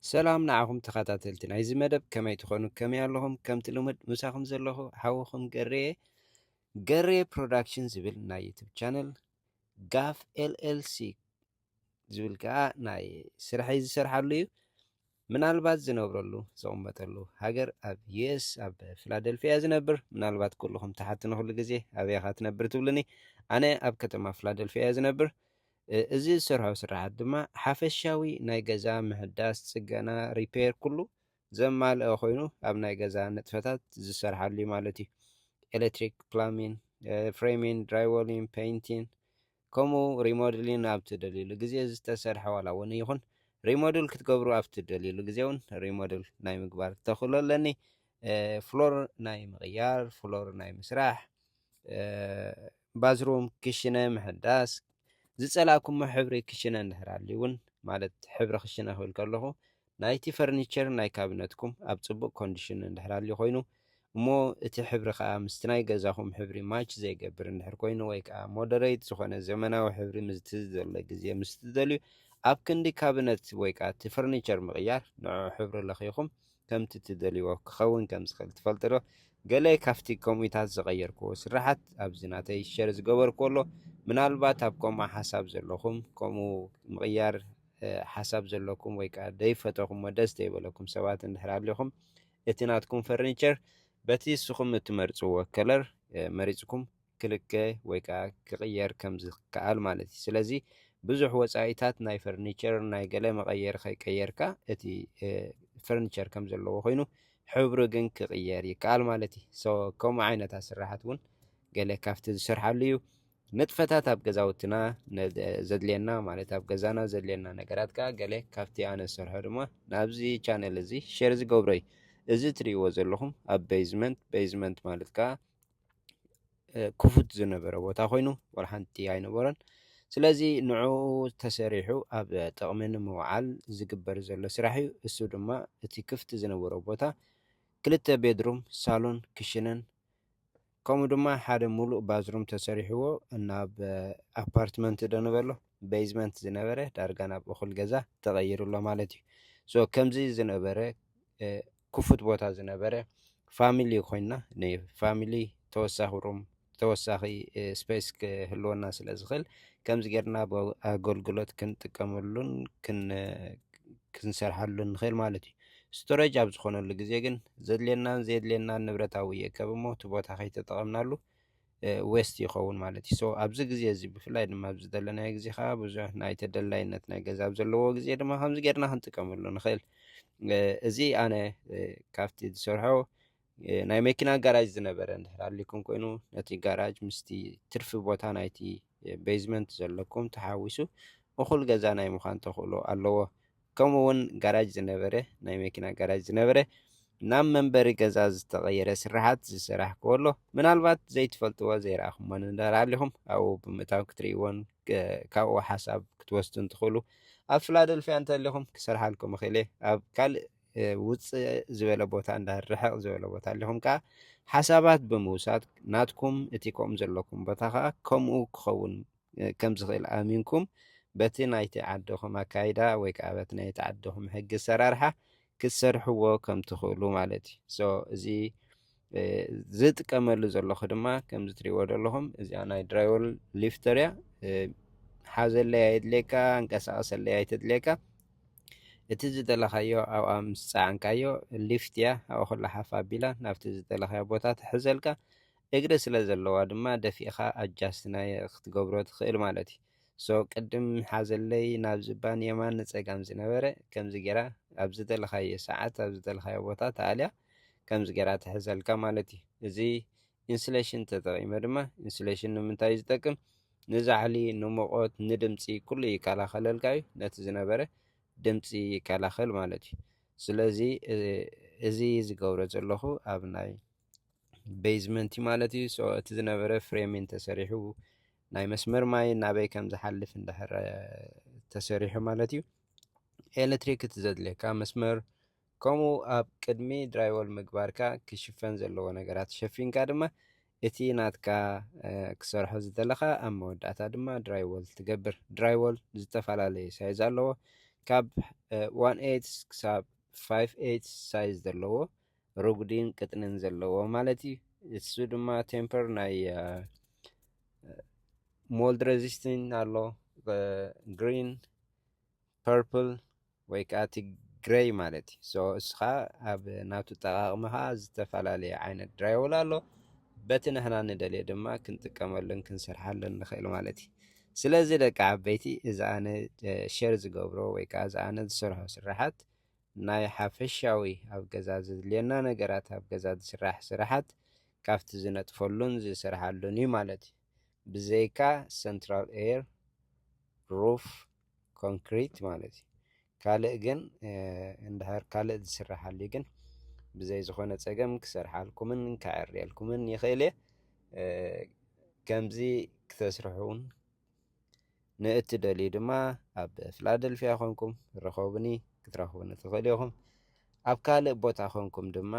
ሰላም ንዓኹም ተኸታተልቲ ናይዚ መደብ፣ ከመይ ትኾኑ? ከመይ ኣለኹም? ከምቲ ልሙድ ምሳኹም ዘለኹ ሓውኹም ገሬ፣ ገሬ ፕሮዳክሽን ዝብል ናይ ዩቱብ ቻነል፣ ጋፍ ኤልኤልሲ ዝብል ከዓ ናይ ስራሐይ ዝሰርሓሉ እዩ። ምናልባት ዝነብረሉ፣ ዝቕመጠሉ ሃገር ኣብ ዩኤስ ኣብ ፊላደልፊያ ዝነብር። ምናልባት ኩልኹም ትሓትኑ ኩሉ ግዜ ኣበይ ኢኻ ትነብር ትብሉኒ። ኣነ ኣብ ከተማ ፊላደልፊያ እየ ዝነብር። እ-፣ እዚ ዝሰርሖ ስራሓት ድማ ሓፈሻዊ ናይ ገዛ ምሕዳስ፣ ጽገና፣ ሪፔር ኩሉ ዘማልአ ኮይኑ ኣብ ናይ ገዛ ንጥፈታት ዝሰርሓሉ እዩ ማለት እዩ። ኤሌክትሪክ፣ ፕላሚን፣ እ፣ ፍሬሚን፣ ድራይዎሊን፣ ፔይንቲን፣ ከምኡ ሪሞድሊን ኣብ ትደልዩሉ ግዜ ዝተሰርሐ ዋላ እውን ይኹን ሪሞድል ክትገብሩ ኣብ ትደልዩሉ ግዜ እውን ሪሞድል ናይ ምግባር ተኽእሎ ኣለኒ። እ፣ ፍሎር ናይ ምቕያር፣ ፍሎር ናይ ምስራሕ፣ እ፣ ባዝሩም፣ ክሽነ ምሕዳስ፣ ዝጸላእኩሞ ሕብሪ ክሽነ እንድሕር ኣልዩ እውን፣ ማለት ሕብሪ ክሽነ ክብል ከለኹ ናይቲ ፈርኒቸር ናይ ካቢነትኩም ኣብ ጽቡቕ ኮንዲሽን እንድሕር ኣልዩ ኮይኑ፣ እሞ እቲ ሕብሪ ከኣ ምስቲ ናይ ገዛኹም ሕብሪ ማች ዘይገብር እንድሕር ኮይኑ፣ ወይ ከኣ ሞደሬት ዝኾነ ዘመናዊ ሕብሪ ምስ እቲ ዘሎ ግዜ ምስ ትደልዩ፣ ኣብ ክንዲ ካቢነት ወይ ከኣ እቲ ፈርኒቸር ምቕያር፣ ንዕኡ ሕብሪ ለኺኹም ከምቲ ትደልይዎ ክኸውን ከም ዝኽእል ትፈልጡ ዶ? ገለ ካብቲ ከምኡታት ዝቐየርክዎ ስራሓት ኣብዚ ናተይ ሸር ዝገበርክዎ ኣሎ። ምናልባት ኣብ ከምኡ ሓሳብ ዘለኹም፣ ከምኡ ምቕያር፣ እ፣ ሓሳብ ዘለኩም ወይ ከኣ ደይፈተኹምዎ፣ ደስ ዘይበለኩም ሰባት እንድሕር ኣሊኹም፣ እቲ ናትኩም ፈርኒቸር በቲ ንስኹም እትመርጽዎ ከለር፣ እ፣ መሪጽኩም ክልከ ወይ ከኣ ክቕየር ከም ዝከኣል ማለት እዩ። ስለዚ ብዙሕ ወጻኢታት ናይ ፈርኒቸር፣ ናይ ገለ መቐየሪ ከይቀየርካ፣ እቲ፣ እ፣ ፈርኒቸር ከም ዘለዎ ኮይኑ፣ ሕብሩ ግን ክቕየር ይከኣል ማለት እዩ። ሶ፣ ከምኡ ዓይነታት ስራሓት እውን ገለ ካብቲ ዝሰርሓሉ እዩ። ንጥፈታት ኣብ ገዛውትና ነ-፣ ዘድልየና፣ ማለት ኣብ ገዛና ዘድልየና ነገራት ከኣ ገለ ካብቲ ኣነ ዝሰርሖ ድማ ናብዚ ቻነል እዚ ሸር ዝገብሮ እዩ። እዚ ትርእይዎ ዘለኹም ኣብ ቤዝመንት፣ ቤዝመንት ማለት ከኣ፣ እ፣ ክፉት ዝነበረ ቦታ ኮይኑ፣ ዋላ ሓንቲ ኣይነበረን። ስለዚ ንዕኡ ተሰሪሑ ኣብ ጥቕሚ ንምውዓል ዝግበር ዘሎ ስራሕ እዩ። እሱ ድማ እቲ ክፍቲ ዝነበሮ ቦታ ክልተ ቤድሩም፣ ሳሎን፣ ክሽነን፣ ከምኡ ድማ ሓደ ሙሉእ ባዝሩም ተሰሪሕዎ፣ ናብ ኣፓርትመንት ዶ ንበሎ፣ ቤዝመንት ዝነበረ ዳርጋ ናብ እኹል ገዛ ተቐይሩ ኣሎ ማለት እዩ። ሶ፣ ከምዚ ዝነበረ፣ እ፣ ክፉት ቦታ ዝነበረ ፋሚሊ ኮይንና፣ ንፋሚሊ ተወሳኺ ሩም፣ ተወሳኺ፣ እ፣ ስፔስ ክህልወና ስለ ዝኽእል፣ ከምዚ ጌርና ኣብ ኣገልግሎት ክንጥቀመሉን ክን-፣ ክንሰርሓሉን ንኽእል ማለት እዩ። ስቶሬጅ ኣብ ዝኾነሉ ግዜ ግን ዘድልየናን ዘየድልየናን ንብረት ኣብኡ ይእከብ እሞ፣ እቲ ቦታ ከይተጠቐምናሉ፣ እ፣ ዌስት ይኸውን ማለት እዩ። ሶ፣ ኣብዚ ግዜ እዚ፣ ብፍላይ ድማ ኣብዚ ዘለናዮ ግዜ ከኣ፣ ብዙሕ ናይ ተደላይነት ናይ ገዛ ኣብ ዘለዎ ግዜ ድማ ከምዚ ጌርና ክንጥቀመሉ ንኽእል። እ፣ እዚ ኣነ፣ እ፣ ካብቲ ዝሰርሖ፣ እ፣ ናይ መኪና ጋራጅ ዝነበረ እንድሕር ኣሊኩም ኮይኑ፣ ነቲ ጋራጅ ምስቲ ትርፊ ቦታ ናይቲ፣ እ፣ ቤዝመንት ዘለኩም ተሓዊሱ እኹል ገዛ ናይ ምዃን ተኽእሎ ኣለዎ። ከምኡ እውን ጋራጅ ዝነበረ፣ ናይ መኪና ጋራጅ ዝነበረ፣ ናብ መንበሪ ገዛ ዝተቐየረ ስራሓት ዝሰራሕክዎ ኣሎ። ምናልባት ዘይትፈልጥዎ፣ ዘይረኣኹሞን እንድሕር ኣሊኹም፣ ኣብኡ ብምእታው ክትርእይዎን፣ እ፣ ካብኡ ሓሳብ ክትወስዱን ትኽእሉ። ኣብ ፊላደልፊያ እንተሊኹም ክሰርሓልኩም እኽእል እየ። ኣብ ካልእ፣ እ፣ ውፅእ ዝበለ ቦታ፣ እንድሕር ርሕቕ ዝበለ ቦታ ኣሊኹም ከኣ ሓሳባት ብምውሳድ፣ ናትኩም እቲ ከምኡ ዘለኩም ቦታ ከኣ ከምኡ ክኸውን፣ እ፣ ከም ዝኽእል ኣሚንኩም፣ በቲ ናይቲ ዓድኹም ኣካይዳ ወይ ከኣ በቲ ናይቲ ዓድኹም ሕጊ ኣሰራርሓ ክትሰርሕዎ ከም ትኽእሉ ማለት እዩ። ሶ፣ እዚ፣ እ፣ ዝጥቀመሉ ዘለኹ ድማ ከምዚ ትርእይዎ ዘለኹም፣ እዚኣ ናይ ድራይወል ሊፍተር እያ። እ፣ ሓዘለይ ኣየድልየካ፣ እንቀሳቐሰለይ ኣይተድልየካ። እቲ ዝደለኻዮ ኣብኣ ምስ ጸዓንካዮ ሊፍት እያ፣ ኣብኣ ከሎ ሓፍ ኣቢላ ናብቲ ዝደለኻዮ ቦታ ትሕዘልካ። እግሪ ስለ ዘለዋ ድማ ደፊእኻ ኣጃስት ናይ ክትገብሮ ትኽእል ማለት እዩ። ሶ፣ ቅድም ሓዘለይ ናብ ዝባን የማን ንጸጋም ዝነበረ፣ ከምዚ ጌራ ኣብ ዝደለኻዮ ሰዓት፣ ኣብ ዝደለኻዮ ቦታ ተኣልያ፣ ከምዚ ጌራ ትሕዘልካ ማለት እዩ። እዚ ኢንሱሌሽን ተጠቒመ ድማ፣ ኢንሱሌሽን ንምንታይ እዩ ዝጠቅም? ንዛዕሊ፣ ንሙቐት፣ ንድምጺ ኩሉ ይከላኸለልካ እዩ። ነቲ ዝነበረ ድምጺ ይከላኸል ማለት እዩ። ስለዚ፣ እ-፣ እዚ ዝገብሮ ዘለኹ ኣብ ናይ ቤዝመንት እዩ ማለት እዩ። ሶ፣ እቲ ዝነበረ ፍሬሚን ተሰሪሑ፣ ናይ መስመር ማይ ናበይ ከም ዝሓልፍ እንድሕር፣ እ፣ ተሰሪሑ ማለት እዩ። ኤሌክትሪክ እቲ ዘድልየካ መስመር፣ ከምኡ ኣብ ቅድሚ ድራይወል ምግባርካ ክሽፈን ዘለዎ ነገራት ሸፊንካ ድማ፣ እቲ ናትካ፣ እ፣ ክሰርሖ ዝደለኻ ኣብ መወዳእታ ድማ ድራይወል ትገብር። ድራይወል ዝተፈላለየ ሳይዝ ኣለዎ። ካብ one eight ክሳብ five eight size ዘለዎ ሩጉዲን ቅጥንን ዘለዎ ማለት እዩ። እሱ ድማ ቴምፐር ናይ ሞልድ ሬዚስቲንግ ኣሎ፣ ግሪን፣ ፐርፕል ወይ ከዓ እቲ ግሬይ ማለት እዩ። So እሱ ከዓ ኣብ ናቱ ጠቃቅሚ ከዓ ዝተፈላለየ ዓይነት ድራይወል ኣሎ። በቲ ንሕና ንደልዮ ድማ ክንጥቀመሉን ክንሰርሓሉን ንኽእል ማለት እዩ። ስለዚ ደቂ ዓበይቲ፣ እዚ ኣነ ሸር ዝገብሮ ወይ ከዓ እዚ ኣነ ዝሰርሖ ስራሓት ናይ ሓፈሻዊ ኣብ ገዛ ዘድልየና ነገራት፣ ኣብ ገዛ ዝስራሕ ስራሓት ካብቲ ዝነጥፈሉን ዝስርሓሉን እዩ ማለት እዩ። ብዘይካ ሰንትራል ኤር፣ ሩፍ፣ ኮንክሪት ማለት እዩ። ካልእ ግን እንድሕር ካልእ ዝስራሕ ኣልዩ ግን ብዘይ ዝኾነ ጸገም ክሰርሓልኩምን ከዐርየልኩምን ይኽእል እየ። ከምዚ ክተስርሑ እውን ንእትደልዩ ድማ ኣብ ፊላደልፊያ ኮንኩም ርኸቡኒ፣ ክትረኽቡኒ ትኽእሉ ኢኹም። ኣብ ካልእ ቦታ ኮንኩም ድማ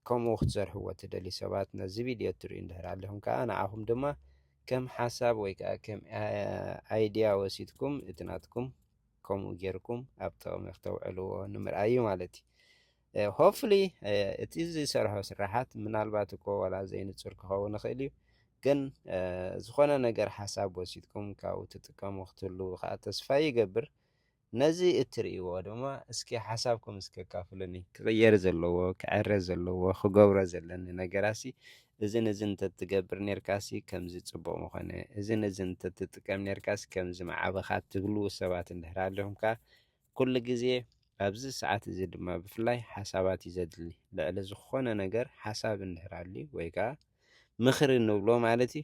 ከምኡ ክትሰርሕዎ ትደልዩ ሰባት፣ ነዚ ቪድዮ እትርእዩ እንድሕር ኣለኹም ከዓ ንዓኹም ድማ ከም ሓሳብ ወይ ከዓ ከም ኣይድያ ወሲድኩም እቲ ናትኩም ከምኡ ጌርኩም ኣብ ጥቕሚ ክተውዕልዎ ንምርኣይ እዩ ማለት እዩ። ሆፕፉሊ እቲ ዝሰርሖ ስራሓት ምናልባት እኮ ዋላ ዘይንጹር ክኸውን ይኽእል እዩ፣ ግን ዝኾነ ነገር ሓሳብ ወሲድኩም ካብኡ ትጥቀሙ ክትህልዉ ከዓ ተስፋ ይገብር። ነዚ እትርእይዎ ድማ እስኪ ሓሳብኩም እስኪ ኣካፍሉኒ። ክቕየር ዘለዎ፣ ክዕረ ዘለዎ፣ ክገብሮ ዘለኒ ነገራሲ እዝን እዝን እንተትገብር ኔርካሲ ከምዚ ጽቡቕ ምኾነ፣ እዝን እዝን እንተትጥቀም ኔርካሲ ከምዚ ምዓበኻ ትብሉ ሰባት እንድሕር ኣለኹም ከኣ ኩሉ ግዜ ኣብዚ ሰዓት እዚ ድማ ብፍላይ ሓሳባት እዩ ዘድሊ። ልዕሊ ዝኾነ ነገር ሓሳብ እንድሕር ኣልዩ ወይ ከኣ ምኽሪ ንብሎ ማለት እዩ።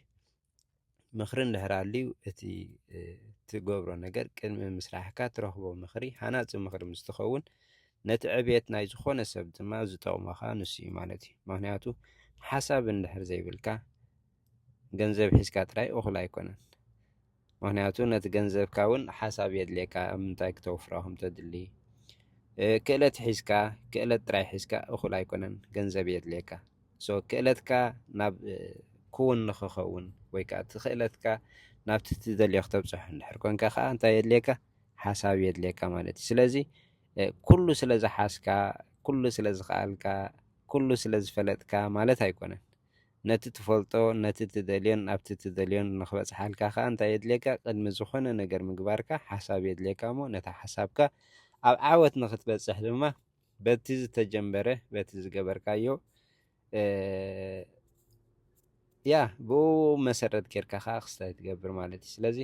ምኽሪ እንድሕር ኣልዩ እቲ ትገብሮ ነገር ቅድሚ ምስራሕካ ትረኽቦ ምኽሪ ሃናጺ ምኽሪ ምስ ትኸውን ነቲ ዕብየት ናይ ዝኾነ ሰብ ድማ ዝጠቕሞኻ ንሱ እዩ ማለት እዩ። ምኽንያቱ ሓሳብ እንድሕር ዘይብልካ ገንዘብ ሒዝካ ጥራይ እኹል ኣይኮነን። ምኽንያቱ ነቲ ገንዘብካ እውን ሓሳብ የድልየካ፣ ኣብ ምንታይ ክተውፍሮ ከም ተድሊ። ክእለት ሒዝካ፣ ክእለት ጥራይ ሒዝካ እኹል ኣይኮነን፣ ገንዘብ የድልየካ። So ክእለትካ ናብ ክውን ንኽኸውን ወይ ከዓ እቲ ክእለትካ ናብቲ ትደልዮ ክተብፅሖ እንድሕር ኮንካ ከዓ እንታይ የድልየካ? ሓሳብ የድልየካ ማለት እዩ። ስለዚ ኩሉ ስለ ዝሓዝካ፣ ኩሉ ስለ ዝኸኣልካ፣ ኩሉ ስለ ዝፈለጥካ ማለት ኣይኮነን። ነቲ ትፈልጦ፣ ነቲ ትደልዮን ኣብቲ ትደልዮን ንኽበፅሓልካ ከዓ እንታይ የድልየካ? ቅድሚ ዝኾነ ነገር ምግባርካ ሓሳብ የድልየካ እሞ ነታ ሓሳብካ ኣብ ዓወት ንኽትበፅሕ ድማ በቲ ዝተጀመረ፣ በቲ ዝገበርካዮ ያ ብኡ መሰረት ጌርካ ከዓ ክስታይ ትገብር ማለት እዩ። ስለዚ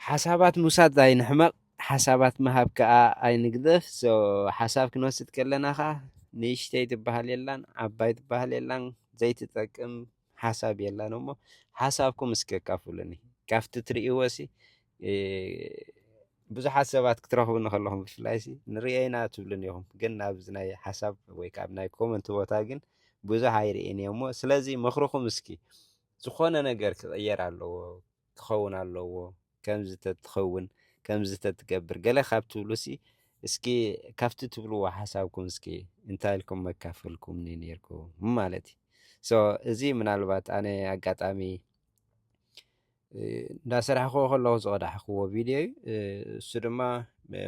ሓሳባት ምውሳድ ኣይንሕመቕ፣ ሓሳባት ምሃብ ከዓ ኣይንግደፍ። ሓሳብ ክንወስድ ከለና ከዓ ንእሽተይ ትበሃል የላን፣ ዓባይ ትበሃል የላን፣ ዘይትጠቅም ሓሳብ የላን እሞ ሓሳብኩም እስኪ ኣካፍሉኒ። ካብቲ ትርእይዎ ሲ ብዙሓት ሰባት ክትረኽቡ እንከለኹም ብፍላይ ሲ ንርእየና ትብሉን ኢኹም፣ ግን ናብዚ ናይ ሓሳብ ወይ ካብ ናይ ኮመንት ቦታ ግን ብዙሕ ኣይርእን እየ እሞ ስለዚ ምኽርኹም እስኪ ዝኾነ ነገር ክቕየር ኣለዎ፣ ክኸውን ኣለዎ፣ ከምዚ ተትኸውን፣ ከምዚ ተትገብር፣ ገለ ካብ ትብሉ ሲ እስኪ ካብቲ ትብልዎ ሓሳብኩም እስኪ እንታይ ኢልኩም መካፈልኩምኒ ነይርኩም ማለት እዩ። So እዚ ምናልባት ኣነ ኣጋጣሚ እንዳሰራሕክዎ ከለኹ ዝቐዳሕክዎ ቪድዮ እዩ። እሱ ድማ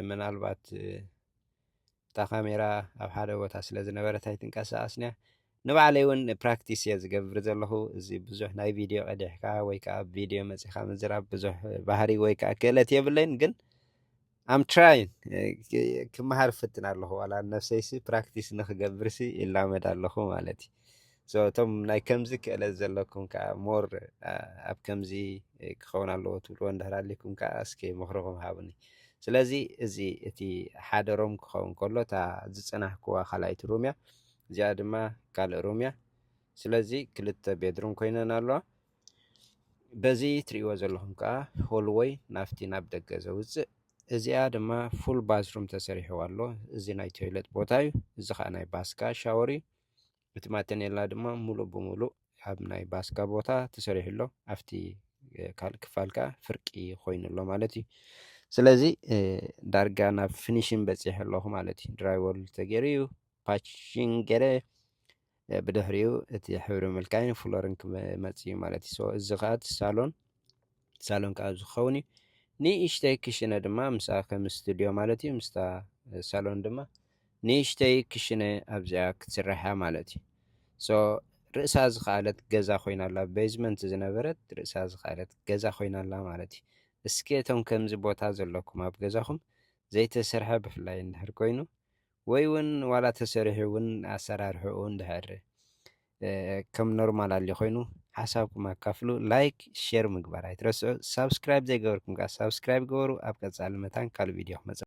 ምናልባት እታ ካሜራ ኣብ ሓደ ቦታ ስለ ዝነበረት ኣይትንቀሳቐስን እያ። ንባዕለይ እውን ፕራክቲስ እየ ዝገብር ዘለኹ። እዚ ብዙሕ ናይ ቪድዮ ቀዲሕካ ወይ ከዓ ኣብ ቪድዮ መፂኻ ምዝራብ ብዙሕ ባህሪ ወይ ከዓ ክእለት የብለይን፣ ግን I'm trying ክመሃር ፍትን ኣለኹ። ዋላ ነፍሰይሲ ፕራክቲስ ንክገብርሲ ይላመድ ኣለኹ ማለት እዩ። So እቶም ናይ ከምዚ ክእለት ዘለኩም ከዓ ሞር ኣብ ከምዚ ክኸውን ኣለዎ ትብልዎ እንድሕር ኣሊኩም ከዓ እስኪ ምኽርኹም ሃቡኒ። ስለዚ እዚ እቲ ሓደ ሮም ክኸውን ከሎ እታ ዝፅናሕክዋ ካልኣይቲ ሩም እያ፣ እዚኣ ድማ ካልእ ሩም እያ። ስለዚ ክልተ ቤድሩም ኮይነን ኣለዋ። በዚ ትርእይዎ ዘለኹም ከዓ ሆልወይ ናብቲ ናብ ደገ ዘውፅእ፣ እዚኣ ድማ ፉል ባዝሩም ተሰሪሕዋ ኣሎ። እዚ ናይ ቶይለት ቦታ እዩ። እዚ ከዓ ናይ ባስካ ሻወር እዩ። እቲ ማተኔላ ድማ ሙሉእ ብሙሉእ ኣብ ናይ ባስካ ቦታ ተሰሪሑ ኣሎ። ኣብቲ ካልእ ክፋል ከዓ ፍርቂ ኮይኑ ኣሎ ማለት እዩ። ስለዚ ዳርጋ ናብ ፊኒሽን በፂሐ ኣለኹ ማለት እዩ። ድራይወል ተገይሩ እዩ፣ ፓቺንግ ገይረ፣ ብድሕሪኡ እቲ ሕብሪ ምልካይን ፍሎርን ክመፅእ እዩ ማለት እዩ። So እዚ ከዓ እቲ ሳሎን ሳሎን ከዓ ዝኸውን እዩ። ንእሽተይ ክሽነ ድማ ምስኣ ከም ስቱድዮ ማለት እዩ፣ ምስታ ሳሎን ድማ ንእሽተይ ክሽነ ኣብዚኣ ክትስራሕ እያ ማለት እዩ። So ርእሳ ዝኸኣለት ገዛ ኮይና ኣላ፣ ቤዝመንት ዝነበረት ርእሳ ዝኸኣለት ገዛ ኮይና ኣላ ማለት እዩ። እስኪ እቶም ከምዚ ቦታ ዘለኩም ኣብ ገዛኹም ዘይተሰርሐ ብፍላይ እንድሕር ኮይኑ ወይ እውን ዋላ ተሰሪሑ እውን ኣሰራርሕኡ እንድሕር ከም ኖርማል ኣሊ ኮይኑ ሓሳብኩም ኣካፍሉ። ላይክ ሼር ምግባር ኣይትረስዑ። ሳብስክራይብ ዘይገበርኩም ከዓ ሳብስክራይብ ገበሩ። ኣብ ቀፃሊ መታን ካልእ ቪድዮ ክመፀ